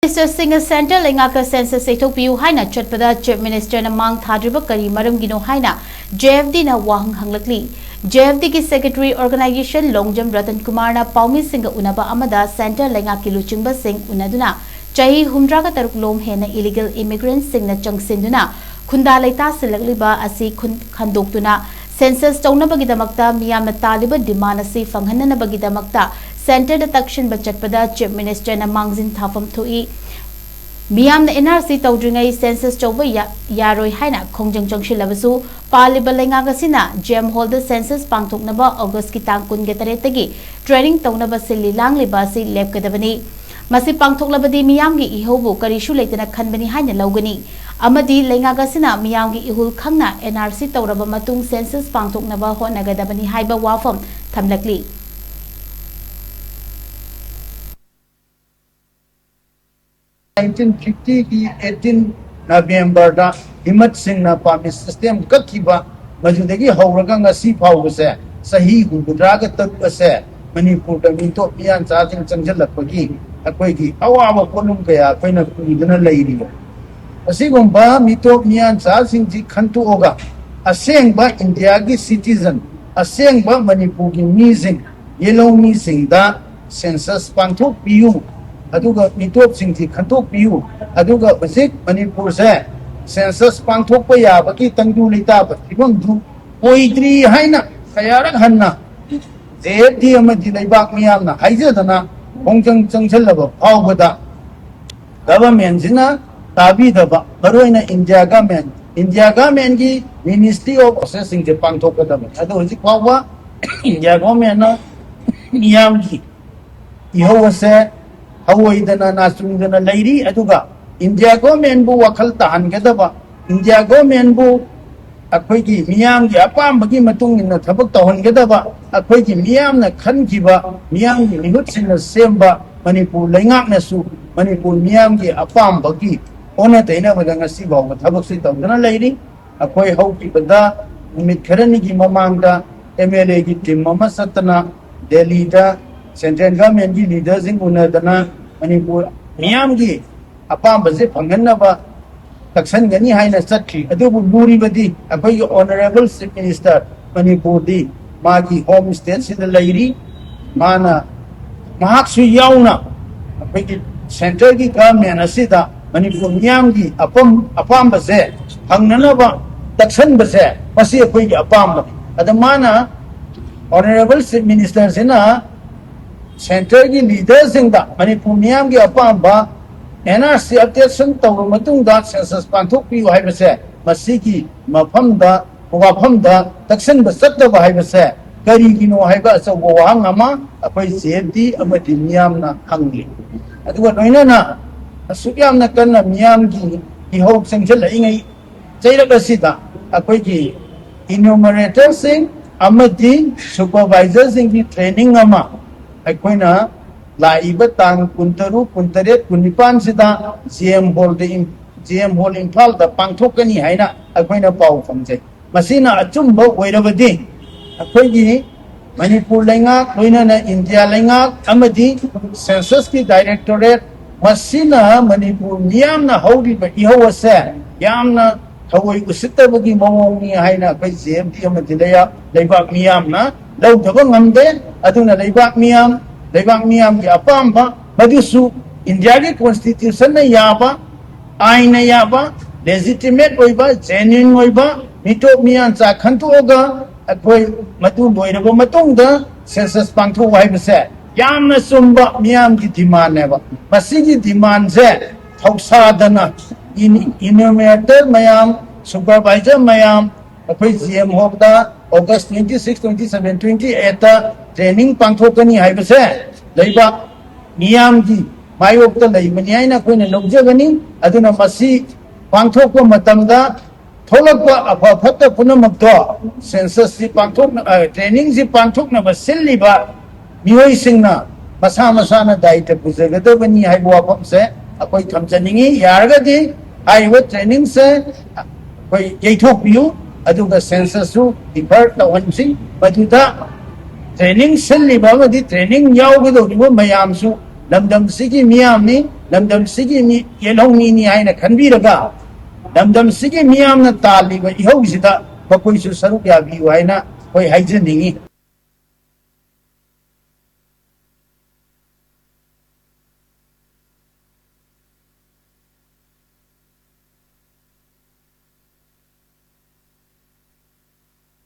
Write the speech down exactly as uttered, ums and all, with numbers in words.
Minister ꯁꯤꯡꯅ Centre ꯂꯩꯉꯥꯛꯇ census ꯌꯩꯊꯣꯛꯄꯤꯌꯨ ꯍꯥꯏꯅ ꯆꯠꯄꯗ Chief Minister ꯅ ꯃꯥꯡ ꯊꯥꯗ꯭ꯔꯤꯕ ꯀꯔꯤ ꯃꯔꯝꯒꯤꯅꯣ ꯍꯥꯏꯅ J F D ꯅ ꯋꯥꯍꯪ ꯍꯪꯂꯛꯂꯤ꯫ J F D ꯒꯤ Secretary Organisation ꯂꯣꯡꯖꯝ ꯔꯇꯟ ꯀꯨꯃꯥꯔꯅ ꯄꯥꯎꯃꯤꯁꯤꯡꯒ ꯎꯅꯕ ꯑꯃꯗ Centre ꯂꯩꯉꯥꯛꯀꯤ ꯂꯨꯆꯤꯡꯕꯁꯤꯡ ꯎꯅꯗꯨꯅ ꯆꯍꯤ ꯍꯨꯝꯗ꯭ꯔꯥꯒ ꯇꯔꯨꯛ ꯂꯣꯝ ꯍꯦꯟꯅ illegal immigrant ꯁꯤꯡꯅ ꯆꯪꯁꯤꯟꯗꯨꯅ ꯈꯨꯟꯗꯥ ꯂꯩꯇꯥ ꯁꯤꯜꯂꯛꯂꯤꯕ ꯑꯁꯤ ꯈꯨꯟ-, ꯈꯟꯗꯣꯛꯇꯨꯅ census ꯇꯧꯅꯕꯒꯤꯗꯃꯛꯇ ꯃꯤꯌꯥꯝꯅ ꯇꯥꯜꯂꯤꯕ demand ꯑꯁꯤ ꯐꯪꯍꯟꯅꯅꯕꯒꯤꯗꯃꯛꯇ Centre ꯗ ꯇꯛꯁꯤꯟꯕ ꯆꯠꯄꯗ Chief Minister ꯅ ꯃꯥꯡꯖꯤꯟ ꯊꯥꯐꯝ ꯊꯣꯛꯏ꯫ ꯃꯤꯌꯥꯝꯅ N R C ꯇꯧꯗ꯭ꯔꯤꯉꯩ census ꯇꯧꯕ ꯌꯥ-, ꯌꯥꯔꯣꯏ ꯍꯥꯏꯅ ꯈꯣꯡꯖꯪ ꯆꯪꯁꯤꯜꯂꯕꯁꯨ, ꯄꯥꯜꯂꯤꯕ ꯂꯩꯉꯥꯛ ꯑꯁꯤꯅ J M Hall ꯗ census ꯄꯥꯡꯊꯣꯛꯅꯕ August ꯀꯤ ꯇꯥꯡ ꯀꯨꯟꯒ ꯇꯔꯦꯠꯇꯒꯤ training ꯇꯧꯅꯕ ꯁꯤꯜꯂꯤ ꯂꯥꯡꯂꯤꯕ ꯑꯁꯤ ꯂꯦꯞꯀꯗꯕꯅꯤ꯫ ꯃꯁꯤ ꯄꯥꯡꯊꯣꯛꯂꯕꯗꯤ ꯃꯤꯌꯥꯝꯒꯤ ꯏꯍꯧꯕꯨ ꯀꯔꯤꯁꯨ ꯂꯩꯇꯅ ꯈꯟꯕꯅꯤ ꯍꯥꯏꯅ ꯂꯧꯒꯅꯤ ꯑꯃꯗꯤ ꯂꯩꯉꯥꯛ ꯑꯁꯤꯅ ꯃꯤꯌꯥꯝꯒꯤ ꯏꯍꯨꯜ ꯈꯪꯅ N R C ꯇꯧꯔꯕ ꯃꯇꯨꯡ census ꯄꯥꯡꯊꯣꯛꯅꯕ ꯍꯣꯠꯅꯒꯗꯕꯅꯤ ꯍꯥꯏꯕ ꯋꯥꯐꯝ ꯊꯝꯂꯛꯂꯤ꯫ Nineteen fifty ꯒꯤ eighteen November ꯗ ꯍꯤꯃꯠ ꯁꯤꯡꯅ ꯄꯥꯝꯃꯤ system ꯀꯛꯈꯤꯕ, ꯃꯗꯨꯗꯒꯤ ꯍꯧꯔꯒ ꯉꯁꯤ ꯐꯥꯎꯕꯁꯦ ꯆꯍꯤ ꯍꯨꯝꯐꯨꯇꯔꯥꯒ ꯇꯔꯨꯛ ꯑꯁꯦ ꯃꯅꯤꯄꯨꯔꯗ ꯃꯤꯇꯣꯞ ꯃꯤꯌꯥꯟꯆꯥꯁꯤꯡ ꯆꯪꯁꯤꯜꯂꯛꯄꯒꯤ ꯑꯩꯈꯣꯏꯒꯤ ꯑꯋꯥꯕ ꯄꯣꯠꯂꯨꯝ ꯀꯌꯥ ꯑꯩꯈꯣꯏꯅ ꯄꯨꯗꯨꯅ ꯂꯩꯔꯤꯕ꯫ ꯑꯁꯤꯒꯨꯝꯕ ꯃꯤꯇꯣꯞ ꯃꯤꯌꯥꯟꯆꯥꯁꯤꯡꯁꯤ ꯈꯟꯇꯣꯛꯑꯒ ꯑꯁꯦꯡꯕ ꯏꯟꯗꯤꯌꯥꯒꯤ citizen, ꯑꯁꯦꯡꯕ ꯃꯅꯤꯄꯨꯔꯒꯤ ꯃꯤꯁꯤꯡ, ꯌꯦꯜꯍꯧꯃꯤꯁꯤꯡꯗ census ꯄꯥꯡꯊꯣꯛꯄꯤꯌꯨ, ꯑꯗꯨꯒ ꯃꯤꯇꯣꯞꯁꯤꯡꯁꯤ ꯈꯟꯇꯣꯛꯄꯤꯌꯨ, ꯑꯗꯨꯒ ꯍꯧꯖꯤꯛ ꯃꯅꯤꯄꯨꯔꯁꯦ census ꯄꯥꯡꯊꯣꯛꯄ ꯌꯥꯕꯒꯤ ꯇꯪꯗꯨ ꯂꯩꯇꯥꯕ ꯐꯤꯕꯝꯗꯨ ꯑꯣꯏꯗ꯭ꯔꯤ ꯍꯥꯏꯅ ꯀꯌꯥꯔꯛ ꯍꯟꯅ J F D ꯑꯃꯗꯤ ꯂꯩꯕꯥꯛ ꯃꯤꯌꯥꯝꯅ ꯍꯥꯏꯖꯗꯅ ꯈꯣꯡꯖꯪ ꯆꯪꯁꯤꯜꯂꯕ ꯐꯥꯎꯕꯗ government ꯁꯤꯅ ꯇꯥꯕꯤꯗꯕ, ꯃꯔꯨꯑꯣꯏꯅ India government, India government ꯀꯤ Ministry of process ꯁꯤꯡꯁꯦ ꯄꯥꯡꯊꯣꯛꯀꯗꯕꯅꯤ꯫ ꯑꯗꯣ ꯍꯧꯖꯤꯛ ꯐꯥꯎꯕ India government ꯅ ꯃꯤꯌꯥꯝꯒꯤ ꯏꯍꯧ ꯑꯁꯦ ꯍꯧꯑꯣꯏꯗꯅ ꯅꯥꯆꯨꯡꯗꯅ ꯂꯩꯔꯤ꯫ ꯑꯗꯨꯒ India government ꯕꯨ ꯋꯥꯈꯜ ꯇꯥꯍꯟꯒꯗꯕ, India government ꯕꯨ ꯑꯩꯈꯣꯏꯒꯤ ꯃꯤꯌꯥꯝꯒꯤ ꯑꯄꯥꯝꯕꯒꯤ ꯃꯇꯨꯡ ꯏꯟꯅ ꯊꯕꯛ ꯇꯧꯍꯟꯒꯗꯕ, ꯑꯩꯈꯣꯏꯒꯤ ꯃꯤꯌꯥꯝꯅ ꯈꯟꯈꯤꯕ, ꯃꯤꯌꯥꯝꯒꯤ ꯃꯤꯍꯨꯠꯁꯤꯡꯅ ꯁꯦꯝꯕ ꯃꯅꯤꯄꯨꯔ ꯂꯩꯉꯥꯛꯅꯁꯨ ꯃꯅꯤꯄꯨꯔ ꯃꯤꯌꯥꯝꯒꯤ ꯑꯄꯥꯝꯕꯒꯤ ꯑꯣꯟꯅ ꯇꯩꯅꯕꯗ ꯉꯁꯤ ꯐꯥꯎꯕ ꯊꯕꯛꯁꯤ ꯇꯧꯗꯨꯅ ꯂꯩꯔꯤ꯫ ꯑꯩꯈꯣꯏ ꯍꯧꯈꯤꯕꯗ ꯅꯨꯃꯤꯠ ꯈꯔꯅꯤꯒꯤ ꯃꯃꯥꯡꯗ M L A ꯒꯤ team ꯑꯃ ꯆꯠꯇꯅ ꯗꯦꯜꯂꯤꯗ central government ꯀꯤ leader ꯁꯤꯡ ꯎꯅꯗꯅ ꯃꯅꯤꯄꯨꯔ ꯃꯤꯌꯥꯝꯒꯤ ꯑꯄꯥꯝꯕꯁꯦ ꯐꯪꯍꯟꯅꯕ ꯇꯛꯁꯟꯒꯅꯤ ꯍꯥꯏꯅ ꯆꯠꯈꯤ꯫ ꯑꯗꯨꯕꯨ ꯂꯨꯔꯤꯕꯗꯤ ꯑꯩꯈꯣꯏꯒꯤ Honourable Chief Minister ꯃꯅꯤꯄꯨꯔꯗꯤ ꯃꯥꯒꯤ home stateꯁꯤꯗ ꯂꯩꯔꯤ꯫ ꯃꯥꯅ, ꯃꯍꯥꯛꯁꯨ ꯌꯥꯎꯅ ꯑꯩꯈꯣꯏꯒꯤ centreꯒꯤ government ꯑꯁꯤꯗ ꯃꯅꯤꯄꯨꯔ ꯃꯤꯌꯥꯝꯒꯤ ꯑꯄꯥꯝ-, ꯑꯄꯥꯝꯕꯁꯦ ꯐꯪꯅꯅꯕ ꯇꯛꯁꯟꯕꯁꯦ ꯃꯁꯤ ꯑꯩꯈꯣꯏꯒꯤ ꯑꯄꯥꯝꯕꯅꯤ꯫ ꯑꯗ ꯃꯥꯅ, Honourable Chief Ministerꯁꯤꯅ centreꯒꯤ leaderꯁꯤꯡꯗ ꯃꯅꯤꯄꯨꯔ ꯃꯤꯌꯥꯝꯒꯤ ꯑꯄꯥꯝꯕ NRC updateꯁꯟ ꯇꯧꯔꯕ ꯃꯇꯨꯡꯗ census ꯄꯥꯡꯊꯣꯛꯄꯤꯌꯨ ꯍꯥꯏꯕꯁꯦ, ꯃꯁꯤꯒꯤ ꯃꯐꯝꯗ, ꯋꯥꯐꯝꯗ ꯇꯛꯁꯟꯕ ꯆꯠꯇꯕ ꯍꯥꯏꯕꯁꯦ ꯀꯔꯤꯒꯤꯅꯣ ꯍꯥꯏꯕ ꯑꯆꯧꯕ ꯋꯥꯍꯪ ꯑꯃ ꯑꯩꯈꯣꯏ JFD ꯑꯃꯗꯤ ꯃꯤꯌꯥꯝꯅ ꯍꯪꯂꯤ꯫ ꯑꯗꯨꯒ ꯂꯣꯏꯅꯅ ꯑꯁꯨꯛ ꯌꯥꯝꯅ ꯀꯟꯅ ꯃꯤꯌꯥꯝꯒꯤ ꯏꯍꯧ ꯆꯪꯁꯤꯜꯂꯛꯏꯉꯩ ꯆꯩꯔꯛ ꯑꯁꯤꯗ ꯑꯩꯈꯣꯏꯒꯤ enumeratorꯁꯤꯡ ꯑꯃꯗꯤ supervisorꯁꯤꯡꯒꯤ training ꯑꯃ ꯑꯩꯈꯣꯏꯅ ꯂꯥꯛꯏꯕ ꯇꯥꯡ ꯀꯨꯟꯇꯔꯨꯛ, ꯀꯨꯟꯇꯔꯦꯠ, ꯀꯨꯟꯅꯤꯄꯥꯟꯁꯤꯗ GM Hallꯗ ꯏꯝ-, GM Hall ꯏꯝꯐꯥꯜꯗ ꯄꯥꯡꯊꯣꯛꯀꯅꯤ ꯍꯥꯏꯅ ꯑꯩꯈꯣꯏꯅ ꯄꯥꯎ ꯐꯪꯖꯩ꯫ ꯃꯁꯤꯅ ꯑꯆꯨꯝꯕ ꯑꯣꯏꯔꯕꯗꯤ ꯑꯩꯈꯣꯏꯒꯤ ꯃꯅꯤꯄꯨꯔ ꯂꯩꯉꯥꯛ, ꯂꯣꯏꯅꯅ ꯏꯟꯗꯤꯌꯥ ꯂꯩꯉꯥꯛ ꯑꯃꯗꯤ censusꯀꯤ directorate, ꯃꯁꯤꯅ ꯃꯅꯤꯄꯨꯔ ꯃꯤꯌꯥꯝꯅ ꯍꯧꯔꯤꯕ ꯏꯍꯧ ꯑꯁꯦ ꯌꯥꯝꯅ ꯊꯑꯣꯏ ꯎꯁꯤꯠꯇꯕꯒꯤ ꯃꯑꯣꯡꯅꯤ ꯍꯥꯏꯅ ꯑꯩꯈꯣꯏ JFD ꯑꯃꯗꯤ ꯂꯩꯌꯥ-, ꯂꯩꯕꯥꯛ ꯃꯤꯌꯥꯝꯅ ꯂꯧꯗꯕ ꯉꯝꯗꯦ꯫ ꯑꯗꯨꯅ ꯂꯩꯕꯥꯛ ꯃꯤꯌꯥꯝ, ꯂꯩꯕꯥꯛ ꯃꯤꯌꯥꯝꯒꯤ ꯑꯄꯥꯝꯕ, ꯃꯗꯨꯁꯨ ꯏꯟꯗꯤꯌꯥꯒꯤ constitutionꯅ ꯌꯥꯕ, ꯑꯥꯏꯟꯅ ꯌꯥꯕ, legitimate ꯑꯣꯏꯕ, genuine ꯑꯣꯏꯕ, ꯃꯤꯇꯣꯞ ꯃꯤꯌꯥꯟꯆꯥ ꯈꯟꯗꯣꯛꯑꯒ ꯑꯩꯈꯣꯏ ꯃꯗꯨ ꯂꯣꯏꯔꯕ ꯃꯇꯨꯡꯗ census ꯄꯥꯡꯊꯣꯛꯎ ꯍꯥꯏꯕꯁꯦ ꯌꯥꯝꯅ ꯆꯨꯝꯕ ꯃꯤꯌꯥꯝꯒꯤ demandꯅꯦꯕ꯫ ꯃꯁꯤꯒꯤ demandꯁꯦ ꯊꯧꯁꯥꯗꯅ ꯏꯟ-, enumerator ꯃꯌꯥꯝ, supervisor ꯃꯌꯥꯝ, ꯑꯩꯈꯣꯏ GM Hallꯗ August twenty six, twenty seven, twenty eightꯇ training ꯄꯥꯡꯊꯣꯛꯀꯅꯤ ꯍꯥꯏꯕꯁꯦ ꯂꯩꯕꯥꯛ ꯃꯤꯌꯥꯝꯒꯤ ꯃꯥꯌꯣꯛꯇ ꯂꯩꯕꯅꯤ ꯍꯥꯏꯅ ꯑꯩꯈꯣꯏꯅ ꯂꯧꯖꯒꯅꯤ꯫ ꯑꯗꯨꯅ ꯃꯁꯤ ꯄꯥꯡꯊꯣꯛꯄ ꯃꯇꯝꯗ ꯊꯣꯛꯂꯛꯄ ꯑꯐ ꯐꯠꯇ ꯄꯨꯝꯅꯃꯛꯇꯣ censusꯁꯤ ꯄꯥꯡꯊꯣꯛꯅ-, ꯑ, trainingꯁꯤ ꯄꯥꯡꯊꯣꯛꯅꯕ ꯁꯤꯜꯂꯤꯕ ꯃꯤꯑꯣꯏꯁꯤꯡꯅ ꯃꯁꯥ ꯃꯁꯥꯅ ꯗꯥꯌꯤꯇ꯭ꯕ ꯄꯨꯖꯒꯗꯕꯅꯤ ꯍꯥꯏꯕ ꯋꯥꯐꯝꯁꯦ ꯑꯩꯈꯣꯏ ꯊꯝꯖꯅꯤꯡꯏ꯫ ꯌꯥꯔꯒꯗꯤ ꯍꯥꯏꯔꯤꯕ trainingꯁꯦ ꯑꯩꯈꯣꯏ ꯌꯩꯊꯣꯛꯄꯤꯌꯨ, ꯑꯗꯨꯒ censusꯁꯨ defer ꯇꯧꯍꯟꯁꯤ꯫ ꯃꯗꯨꯗ training ꯁꯤꯜꯂꯤꯕ ꯑꯃꯗꯤ training ꯌꯥꯎꯒꯗꯧꯔꯤꯕ ꯃꯌꯥꯝꯁꯨ ꯂꯝꯗꯝꯁꯤꯒꯤ ꯃꯤꯌꯥꯝꯅꯤ꯫ ꯂꯝꯗꯝꯁꯤꯒꯤ ꯃꯤ, ꯌꯦꯜꯍꯧꯃꯤꯅꯤ ꯍꯥꯏꯅ ꯈꯟꯕꯤꯔꯒ, ꯂꯝꯗꯝꯁꯤꯒꯤ ꯃꯤꯌꯥꯝꯅ ꯇꯥꯜꯂꯤꯕ ꯏꯍꯧꯁꯤꯗ ꯃꯈꯣꯏꯁꯨ ꯁꯔꯨꯛ ꯌꯥꯕꯤꯌꯨ ꯍꯥꯏꯅ ꯑꯩꯈꯣꯏ ꯍꯥꯏꯖꯅꯤꯡꯏ꯫